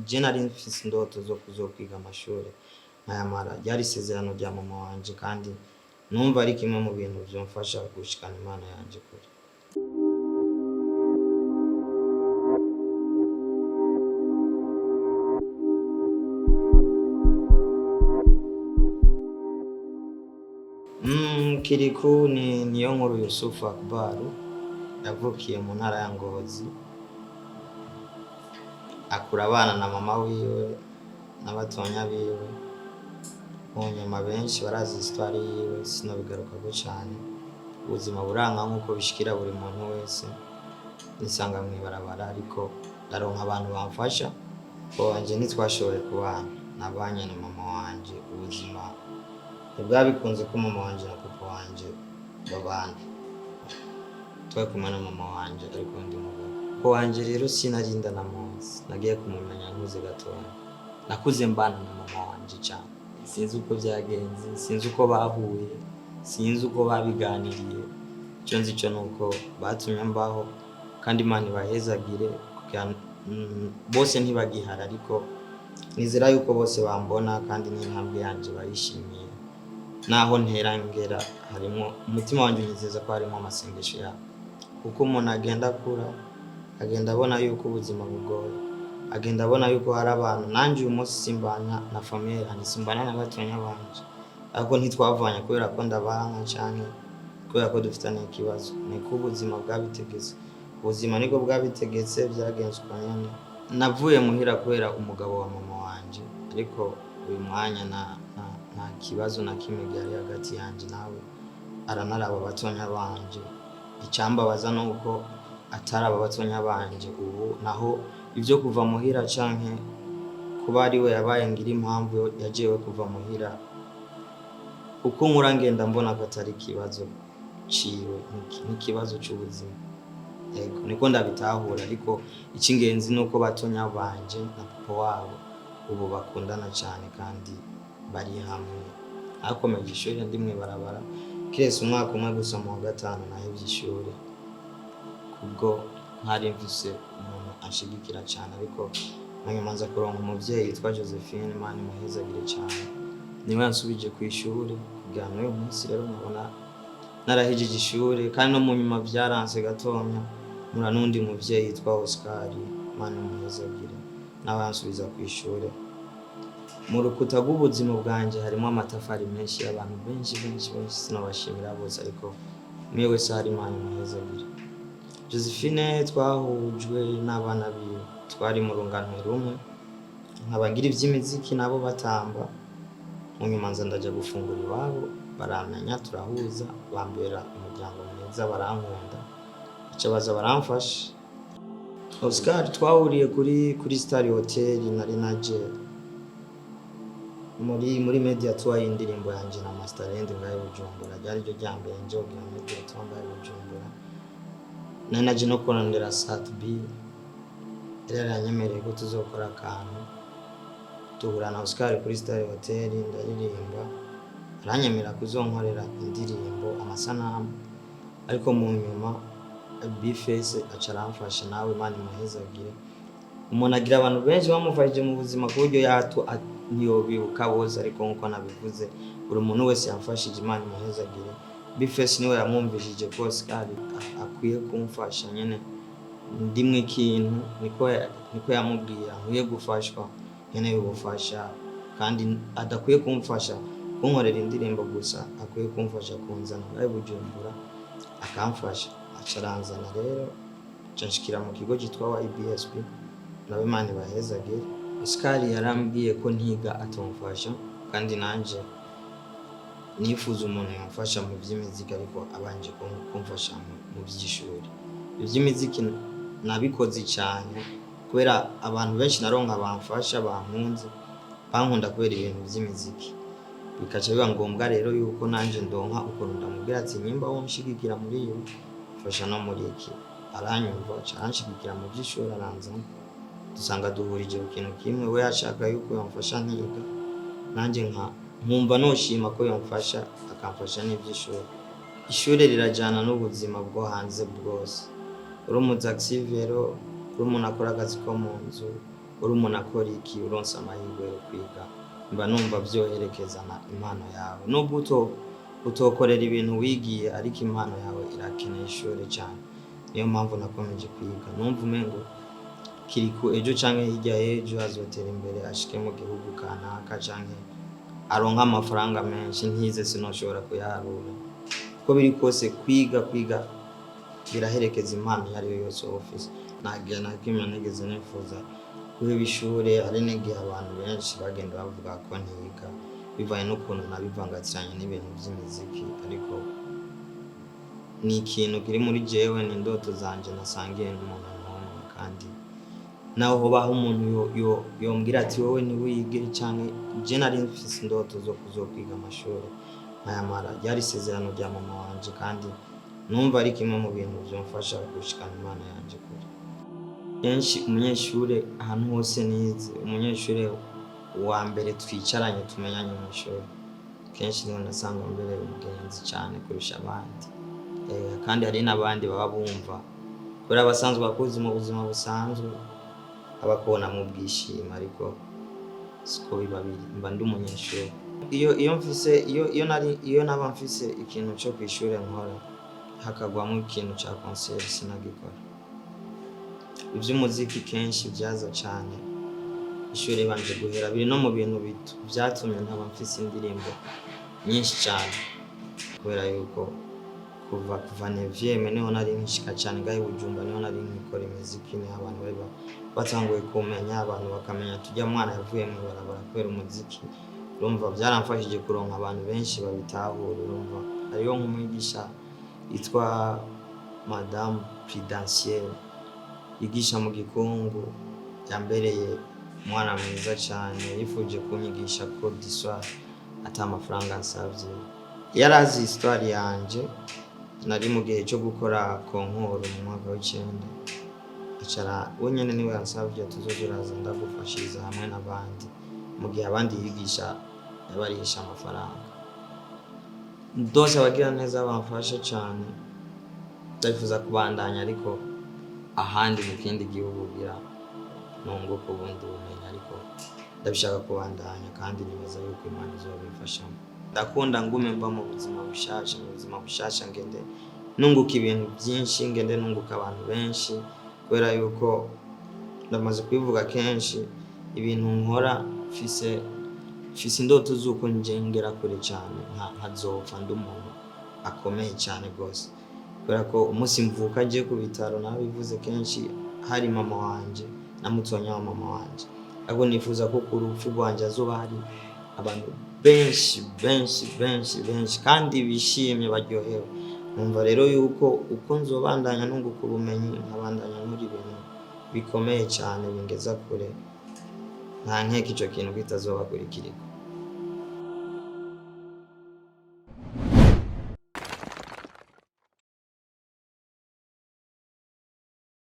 Je nari mfise indoto zo kuzokwiga amashure nkayamara. Ryari isezerano rya mama wanje, kandi numva ari kimwe mu bintu vyomfasha gushikana Imana yanje kure. Kiriku ni Niyonkuru Yusufu Akbaru, yavukiye mu ntara ya Ngozi, akura abana na mama wiwe n'abatonya biwe. Mu nyuma benshi barazi histoire yiwe, sinobigarukako cane. Ubuzima buranka nk'uko bishikira buri muntu wese, nisanga mw'ibarabara, ariko ndaronka abantu bamfasha. Papa wanje ntitwashoboye kubana, nabanye na mama wanje. Ubuzima ntibwabikunze ko mama wanje na papa wanje babana. Twari kumwe na mama wanje ariko ndi mugabo. Papa wanje rero sinari ndanamuzi, nagiye kumumenya nkuze gatoya. Nakuze mbana na mama wanje cane, sinzi uko vyagenze, sinzi uko bahuye, sinzi uko babiganiriye. Ico nzi co nuko batumye mbaho, kandi Imana ibahezagire kugira bose ntibagihari, ariko nizera yuko bose bambona kandi n'intambwe yanje bayishimiye. Naho ntera ngera, harimwo umutima wanje unyizeza ko harimwo amasengesho yabo, kuko umuntu agenda akura agenda abona yuko ubuzima bugoye, agenda abona yuko hari abantu. Nanje uyu munsi simbana na famille yanje, simbana na batonya banje, ariko ntitwavanye kubera ko ndabanka canke kubera ko dufitaniye ikibazo. Niko ubuzima bwabitegetse, ubuzima niko bwabitegetse, vyagenze uko nyene. Navuye muhira kubera umugabo wa mama wanje, ariko uyu mwanya nta kibazo na kimwe gihari hagati yanje nawe. Aranaraba batonya banje. Icambabaza nuko ataraba batonya banje ubu. Naho ivyo kuva muhira canke kuba ariwe yabaye ngira impamvu yajewe kuva muhira, uko nkura ngenda mbona ko atari ikibazo ciwe, n'ikibazo c'ubuzima. Yego, niko ndabitahura, ariko icy'ingenzi ni uko batonya banje na papa wabo ubu bakundana cyane kandi bari hamwe. Nakomeje ishuri ndi mw'ibarabara, kiretse umwaka umwe gusa mu wa gatanu nahevye ishuri kubwo ntari mfise umuntu anshigikira cyane. Ariko hanyuma nza kuronka umuvyeyi yitwa Josephine, Imana imuhezagire cyane, niwe yansubije ku ishuri kugira n'uyu munsi. Rero nkabona narahejeje ishuri, kandi no mu nyuma vyaranse gatonya mpura n'undi muvyeyi yitwa Oscar, Imana imuhezagire, nawe yansubiza ku ishuri. Mu rukuta rw'ubuzima bwanje harimo amatafari menshi y'abantu benshi benshi benshi, sinabashimira bose, ariko umwe wese hari Imana imuhezagire. Josephine twahujwe n'abana biwe, twari mu rungano rumwe, nkaba ngira ivy'imiziki nabo batamba. Mu nyuma nza ndaja gufungura iwabo, baramenya, turahuza, bambera umuryango mwiza, barankunda, baca baza baramfasha. Oscar twahuriye kuri Star Hotel, nari naje muri media tour y'indirimbo yanje na Masterland ngahe Bujumbura. Ryari ryo rya mbere nje kugira media tour ngahe Bujumbura. Nari naje no kurondera Sat B, yari yaranyemereye ko tuzokora akantu. Duhura na Oscar kuri Star Hotel, ndaririmba, aranyemerera kuzonkorera indirimbo amasanamu. Ariko mu nyuma Bface aca aramfasha, nawe Imana imuhezagire. Umuntu agira abantu benshi bamufashije mu buzima ku buryo yatu ntiyobibuka bose, ariko nkuko nabivuze, buri muntu wese yamfashije Imana imuhezagire. Bface niwe yamwumvishije ko Oscar akwiye kumfasha nyene, ndimwe ikintu niko yamubwiye, nkwiye gufashwa, nkeneye ubufasha, kandi adakwiye kumfasha kunkorera indirimbo gusa, akwiye kumfasha kunzana ngahe Bujumbura akamfasha. Aca aranzana rero, nca nshikira mu kigo cyitwa YBSP, nabo Imana ibahezagire. Oscar yarambwiye ko ntiga atomfasha, kandi nanje nifuza umuntu yamfasha mu by'imiziki, ariko abanje kumfasha mu by'ishuri. Iby'imiziki nabikoze cyane kubera abantu benshi naronka bamfasha, bankunze, bankunda kubera ibintu by'imiziki, bikaca biba ngombwa rero yuko nanje ndonka ukuntu ndamubwira ati: "Nimba wonshigikira muri iyo, fasha no muri iki." Aranyumva, aca aranshigikira mu by'ishuri, aranzana, dusanga duhurije ku kintu kimwe. We yashaka yuko yamfasha nkiga, nanjye nka nkumva noshima ko yamfasha akamfasha n'iby'ishuri. Ishuri rirajyana n'ubuzima bwo hanze bwose. Uri umutaxi-vélo, uri umuntu akora akazi ko mu nzu. Uri umuntu akora iki, uronse amahirwe yo kwiga, mba numva vyoherekezana impano yawe, nubwo utokorera ibintu wigiye, ariko impano yawe irakeneye ishuri cyane. Niyo mpamvu nakomeje kwiga, numva umengo Kirikou ejo canke hirya y'ejo azotera imbere, ashike mu gihugu kanaka canke aronke amafaranga menshi. Ntize sinoshobora kuyaharura. Uko biri kose, kwiga biraherekeza impano iyo ari yo yose woba ufise. Nta gihe na kimwe nigeze nifuza guheba ishure. Hari n'igihe abantu benshi bagenda bavuga ko ntiga, bivanye n'ukuntu nabivangatiranye n'ibintu vy'imiziki, ariko ni ikintu kiri muri jewe, ni indoto zanje nasangiye n'umuntu n'umwe. Kandi naho hobaho umuntu yombwira ati wowe ntiwige canke, je nari mfise indoto zo kuzokwiga amashuri nkayamara. Ryari isezerano rya mama wanje, kandi numva ari kimwe mu bintu vyomfasha gushikana impano yanje kure. Kenshi umunyeshure ahantu hose nize, umunyeshure wa mbere twicaranye tumenyanye mw'ishuri, kenshi niwe nasanga mbere umugenzi cane kurusha abandi. Kandi hari n'abandi baba bumva kubera basanzwe bakuzi mu buzima busanzwe, abakubonamwo ubwishima, ariko siko biba biri. Mba ndi umunyeshuri. Iyo mfise iyo nari iyo naba mfise ikintu co kw'ishure nkora, hakagwamwo ikintu ca concert, sinagikora. Ivy'umuziki kenshi vyaza cane ishuri banje guhera. Biri no mu bintu vyatumye ntaba mfise indirimbo nyinshi cane, kubera yuko kuva neuvième niho nari nkishika cane ngaha i Bujumbura, niho nari nkikora imiziki, niho abantu bari batanguye kumenya, abantu bakamenya turya mwana yavuye mw'ibarabara kubera umuziki. Urumva vyaramfashije kuronka abantu benshi babitahura. Urumva hariho nk'umwigisha yitwa Madame Prudentielle, yigisha mu Gikungu, yambereye umwana mwiza cane. Yifuje kunyigisha cours du soir ata mafaranga ansavye. Yarazi histoire yanje, nari mu gihe cyo gukora concours mu mwaka w'icenda, acara we nyene niwe yansavye, tuzoza uraza ndagufashiriza hamwe n'abandi, mu gihe abandi yigisha yabarihisha amafaranga. Ndose abagira neza bamfasha cane. Ndabifuza kubandanya, ariko ahandi mu kindi gihugu, kugira nunguke ubundi bumenyi, ariko ndabishaka kubandanya kandi nibaza yuko Imana izobimfashamo. Ndakunda ngume mba mu buzima bushasha, mu buzima bushasha, ngende nunguka ibintu byinshi, ngende nunguka abantu benshi, kubera yuko ndamaze kubivuga kenshi, ibintu nkora mfise indoto z'uko nje ngera kure cyane, nkazopfa ndi umuntu akomeye cyane rwose, kubera ko umunsi mvuka nje ku bitaro, nabivuze kenshi, hari mama wanje na mutonya wa mama wanje, ariko nifuza ko ku rupfu rwanje hazoba hari abantu benshi benshi benshi benshi kandi bishimye, baryohewe. Numva rero yuko uko nzobandanya nunguka ubumenyi, nkabandanya nkora ibintu bikomeye cyane bingeza kure, nta nkeka ico kintu kitazoba kuri Kirikou.